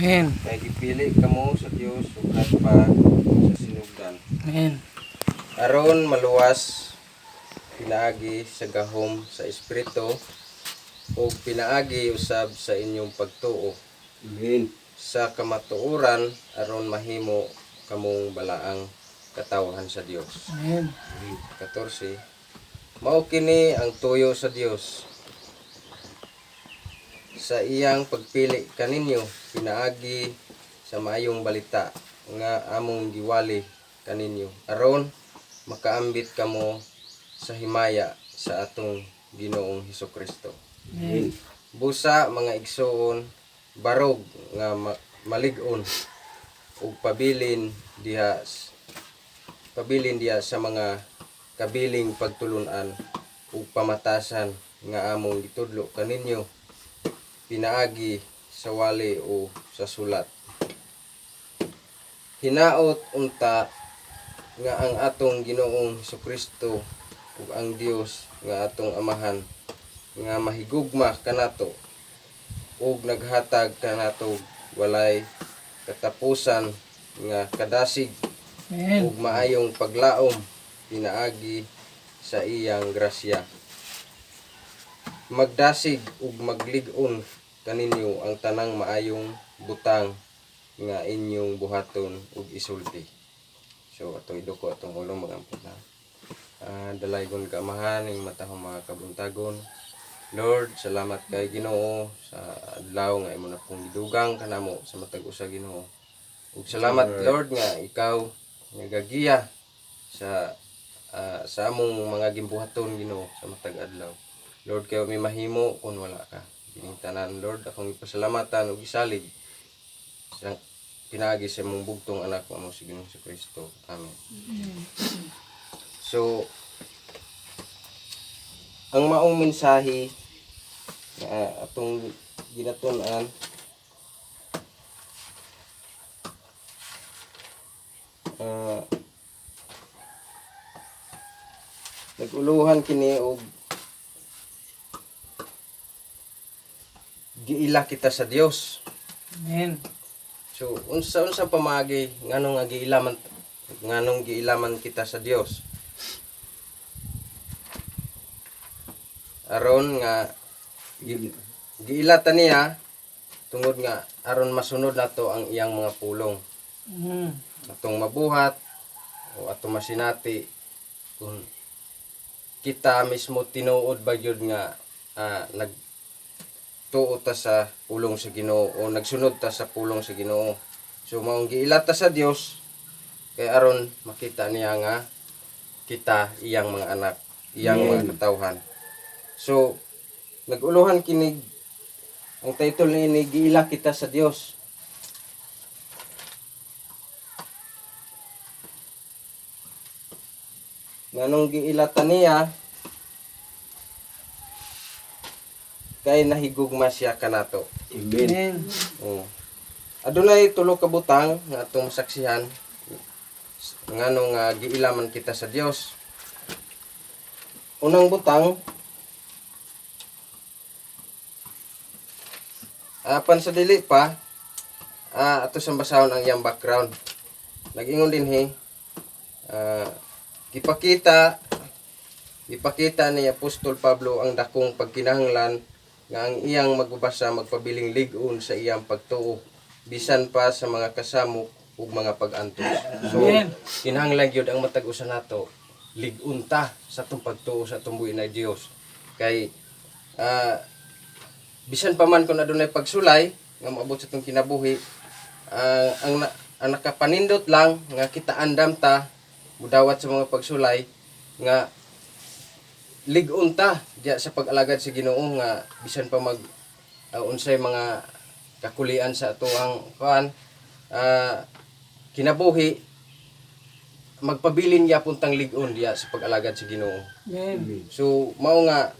Amen. Kay gipili kamo sa Dios sukad pa sa sinugdan. Amen. Aron maluwas pinaagi sa gahom sa Espiritu ug pinaagi usab sa inyong pagtuo. Amen. Sa kamatuoran, aron mahimo kamong balaang katawhan sa Dios. Amen. 14. Mao kini ang tuyo sa Dios sa iyang pagpili kaninyo pinaagi sa maayong balita nga among giwali kaninyo, aron makaambit kamo sa himaya sa atong Ginoong Hesukristo. Amen. Busa, mga igsoon, barog nga malig-on ug pabilin diha sa mga kabiling pagtulunan ug pamatasan nga among gitudlo kaninyo pinaagi sa wali o sa sulat. Hinaot unta nga ang atong Ginoong Hesukristo ug ang Dios nga atong Amahan nga mahigugma kanato ug naghatag kanato walay katapusan nga kadasig Amen. ug maayong paglaom pinaagi sa iyang grasya, magdasig ug maglig-on kaninyo ang tanang maayong butang nga inyong buhaton ug isulti. So atong iduko atong ulo, magampo na. Dalaygon ka, Amahan ing matahong mga kabuntagon. Lord, salamat kay Ginoo sa adlaw nga imo na pong gidugang kanamo sa matag usa, Ginoo. Ug salamat, Lord, nga ikaw nagagiya sa among mga gimbuhaton, Ginoo, sa matag adlaw. Lord, kay may mahimo kung wala ka. Kining tanan, Lord, akong ipasalamatan ug isalig sa pinaagi sa imong bugtong anak nga mao si Ginoong Kristo. Amen. So, ang maong mensahe nga atong ginatun-an, nag-uluhan kini og giila kita sa Dios. Amen. So unsa unsa pamaagi nganong giilaman kita sa Dios? Aron nga giila ta niya tungod nga aron masunod nato ang iyang mga pulong. Atong mabuhat o atong masinati kung kita mismo tinuod ba gyud nga nagtuo ta sa pulong sa Ginoo o nagsunod ta sa pulong sa Ginoo. So maong giila ta sa Dios kay aron makita niya nga kita iyang mga anak, iyang mga katawhan. So naguluhan kini, ang title niini, "Giila Kita sa Dios." Nganong giila ta niya? Kay nahigugma siya kanato. Amen. Amen. Oo. Adunay tulo ka butang nga atong masaksihan ngano nga giilaman kita sa Dios. Unang butang, apan sa dili pa, ato sa basahon ang iyang background. Nag-ingon dinhi, gipakita gipakita ni Apostol Pablo ang dakong pagkinahanglan nga ang iyang magbabasa magpabiling lig-on sa iyang pagtuo bisan pa sa mga kasamok ug mga pag-antos. So Amen. kinahanglan gyud ang matag usa nato lig-on ta sa atong pagtuo sa atong buhi na Dios. Kay bisan pa man kung adunay pagsulay nga moabot sa atong kinabuhi, ang nakapanindot lang nga kita andam ta mudawat sa mga pagsulay nga lig-on ta diya sa pag-alagad sa Ginoo nga bisan pa mag unsay mga kakulian sa atoang kuan kinabuhi, magpabilin gyapon tang lig-on diya sa pag-alagad sa Ginoo. Amen. So mao nga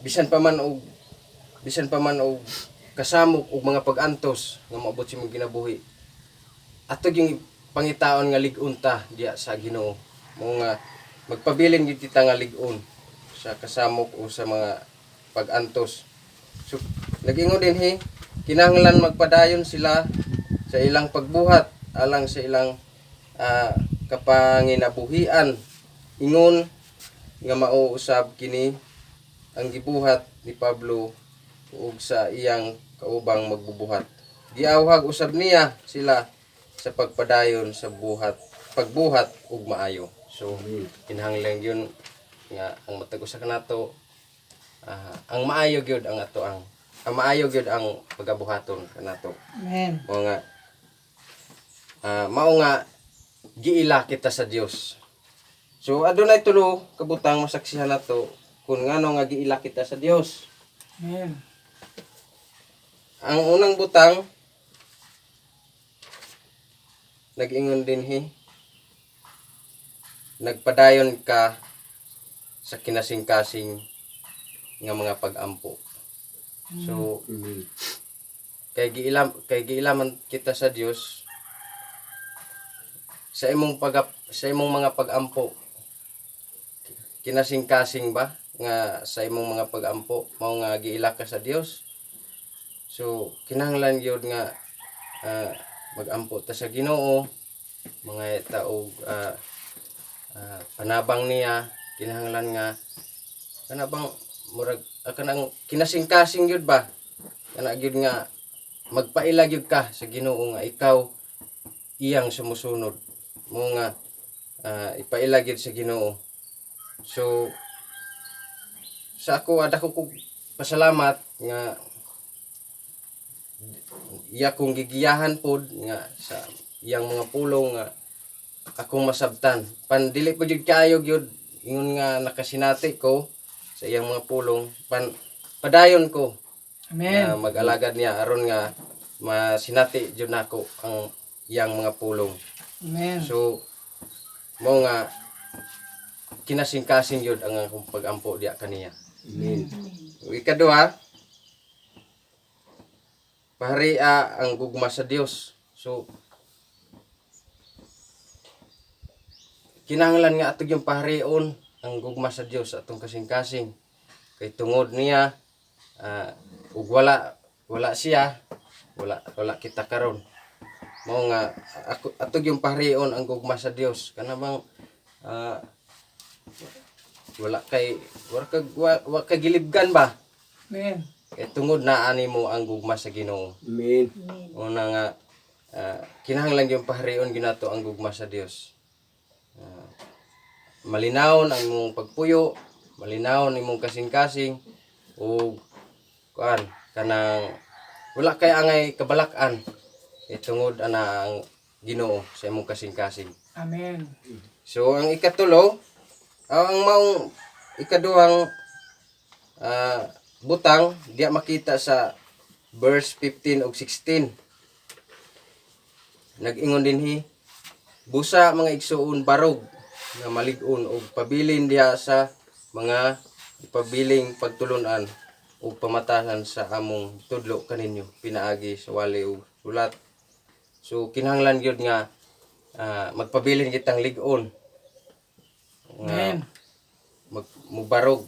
bisan pa man og kasamok og mga pag-antos nga moabot sa imong kinabuhi, ato yung pangitaon nga lig-on ta diya sa Ginoo. Mao nga magpabilin gyud kita nga lig-on sa kasamok o sa mga pag-antos. So nag-ingon dinhi, Kinahanglan magpadayon sila sa ilang pagbuhat alang sa ilang kapanginabuhian. Ingon nga mao usab kini ang gibuhat ni Pablo ug sa iyang kaubang magbubuhat. Giawhag usab niya sila sa pagpadayon sa pagbuhat ug maayo. So kinahanglan gyud nga ang matag usa kanato, ang maayo gyud ang ato ang maayo gyud ang pagabuhaton kanato. Amen. Mao nga mao nga giila kita sa Dios. So adunay tulo ka butang masaksihan nato kung ngano nga giila kita sa Dios. Amen. Ang unang butang, nag-ingon dinhi, nagpadayon ka sa kinasingkasing nga mga pag-ampo. So Amen. kay giilaman kita sa Dios sa imong mga pag-ampo, kinasingkasing ba nga sa imong mga pag-ampo mao nga giila ka sa Dios? So kinahanglan gyud nga mag-ampo ta sa Ginoo, mga taog panabang niya. Kinahanglan nga kana bang murag kanang kinasingkasing gyud ba, kana gyud nga magpaila gyud ka sa Ginoo nga ikaw iyang sumusunod mo nga ipaila gyud sa Ginoo. So sa ako, ada ko kog pasalamat nga iya kong gigiyahan pod nga sa iyang mga pulong nga akong masabtan pan dili pa gyud kaayo gyud ingon nga nakasinati ko sa iyang mga pulong, pan padayon ko Amen. nga mag-alagad niya aron nga masinati jud nako ang iyang mga pulong. Amen. So mao nga kinasingkasing gyud ang akong pag-ampo diya kaniya. Amen. Ikaduha, paharia ang gugma sa Dios. So kinahanglan nga atog yung paharion ang gugma sa Dios atong kasing-kasing. Kay tungod niya, ug wala wala siya, wala wala kita karon. Mao nga ako atog yung paharion ang gugma sa Dios. Kana bang wala kay wala ka wa ka gilibgan ba? Amen. Kay tungod na ani mo ang gugma sa Ginoo. Amen. Una nga kinahanglan yung paharion ginato ang gugma sa Dios. Malinawon ang imong pagpuyo, malinawon imong kasing-kasing ug kuan kanang wala kay angay kabalak-an kay tungod ana ang Ginoo sa imong kasing-kasing. Amen. So ang ikatulo, ang maong ikaduhang butang diya makita sa verse 15 ug 16. Nag-ingon dinhi, busa mga igsuon, barog nga malig-on og pabilin diha sa mga ipabiling pagtulunan ug pamatasan sa among tudlo kaninyo pinaagi sa wali ug sulat. So kinahanglan gyud nga magpabilin kitang lig-on nga Amen. Mubarog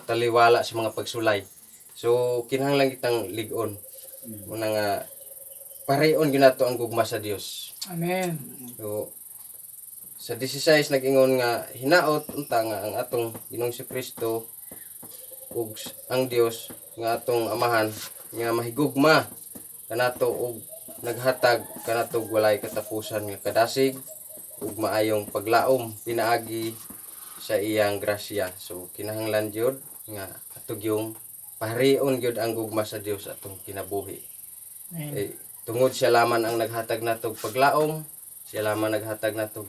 taliwala sa mga pagsulay. So kinahanglan kitang lig-on. Una nga pareon gyud nato ang gugma sa Dios. Amen. So sa 16, nag-ingon nga hinaot unta nga ang atong Ginoong Kristo ug ang Dios nga atong Amahan nga mahigugma kanato ug naghatag kanato og walay katapusan nga kadasig ug maayong paglaom pinaagi sa iyang grasya. So kinahanglan gyud nga atog yung paharion gyud ang gugma sa Dios atong kinabuhi. Amen. Eh, tungod siya laman ang naghatag natog paglaom, siya lamang naghatag natog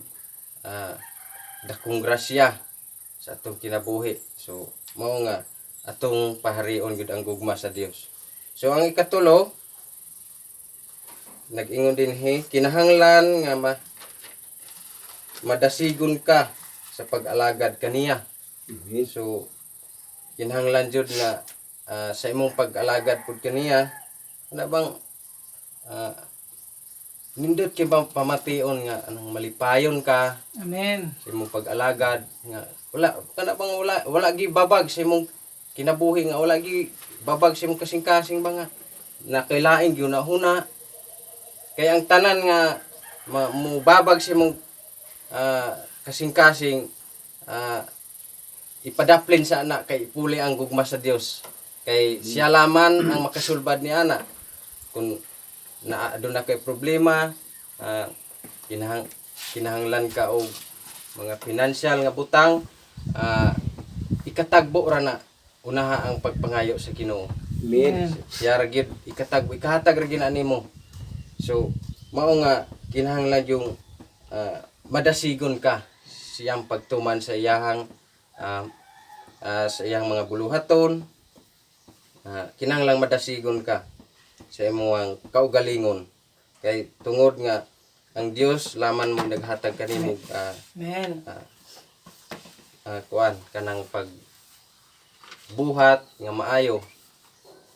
dakong grasya sa atong kinabuhi. So mao nga atong paharion gyud ang gugma sa Dios. So ang ikatulo, nag-ingon dinhi, kinahanglan nga madasigon ka sa pag-alagad kaniya. Amen. So kinahanglan jud nga sa imong pag-alagad pud kaniya, ana bang nindot kay bang pamation nga anang malipayon ka Amen. sa imong pag-alagad, nga wala kana bang wala wala gi babag sa imong kinabuhi, nga wala gi babag sa imong kasing-kasing ba nga Na kay laing gihuna-huna, kay ang tanan nga mubabag sa imong kasing-kasing, ipadaplin sa ana kay ipuli ang gugma sa Dios, kay siya laman ang makasulbad ni ana. Kung na doon na kay problema, kinahanglan ka og mga financial nga butang, ikatagbo ra na unaha ang pagpangayo sa Ginoo. Amen. Siya ra gyud ikatagbo, ikahatag ra gyud na nimo. So mao nga kinahanglan yung madasigon ka siyang pagtuman sa iyang mga buluhaton. Kinahanglan madasigon ka sa imong kaugalingon kay tungod nga ang Dios laman mo naghatag kanimo Amen. Kuan kanang pag buhat nga maayo.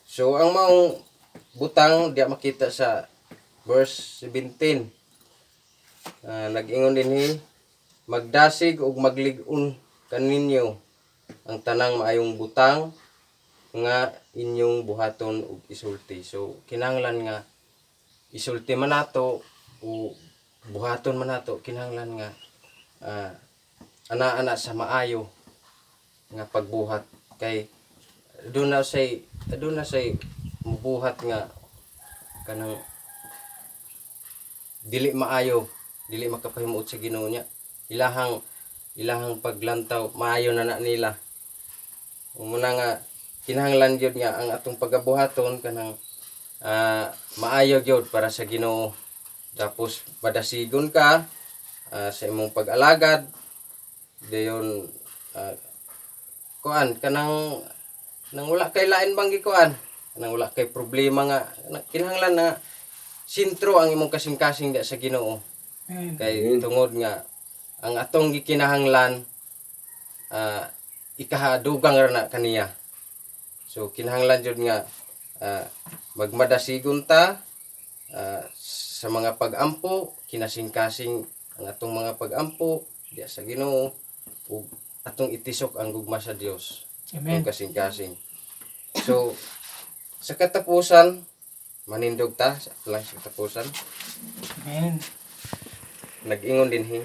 So ang maong butang diya makita sa verse 17. Nag-ingon dinhi, "Magdasig ug maglig-on kaninyo ang tanang maayong butang nga inyong buhaton ug isulti." So kinahanglan nga isulti man nato o buhaton man nato, kinahanglan nga ana-ana sa maayo nga pagbuhat, kay doon na say mubuhat nga kanang dili maayo, dili makapahimuot sa Ginoo niya. Ilahang paglantaw maayo na na nila. Muna nga kinahanglan gyud nga ang atong pagabuhaton kanang maayo gyud para sa Ginoo, tapos padasigon ka sa imong pag-alagad. Dayon kuan kanang nang wala kay lain bang gikuan, kanang wala kay problema nga kinahanglan na sentro ang imong kasing-kasing da sa Ginoo. Amen. Kay tungod nga ang atong gikinahanglan, ikahadugang ra na kaniya. So kinahanglan jud nga magmadasigon ta sa mga pag-ampo, kinasing-kasing ang atong mga pag-ampo diya sa Ginoo ug atong itisok ang gugma sa Dios Amen. ang kasing-kasing. So sa katapusan, manindog ta sa lang sa katapusan. Amen. Nag-ingon dinhi.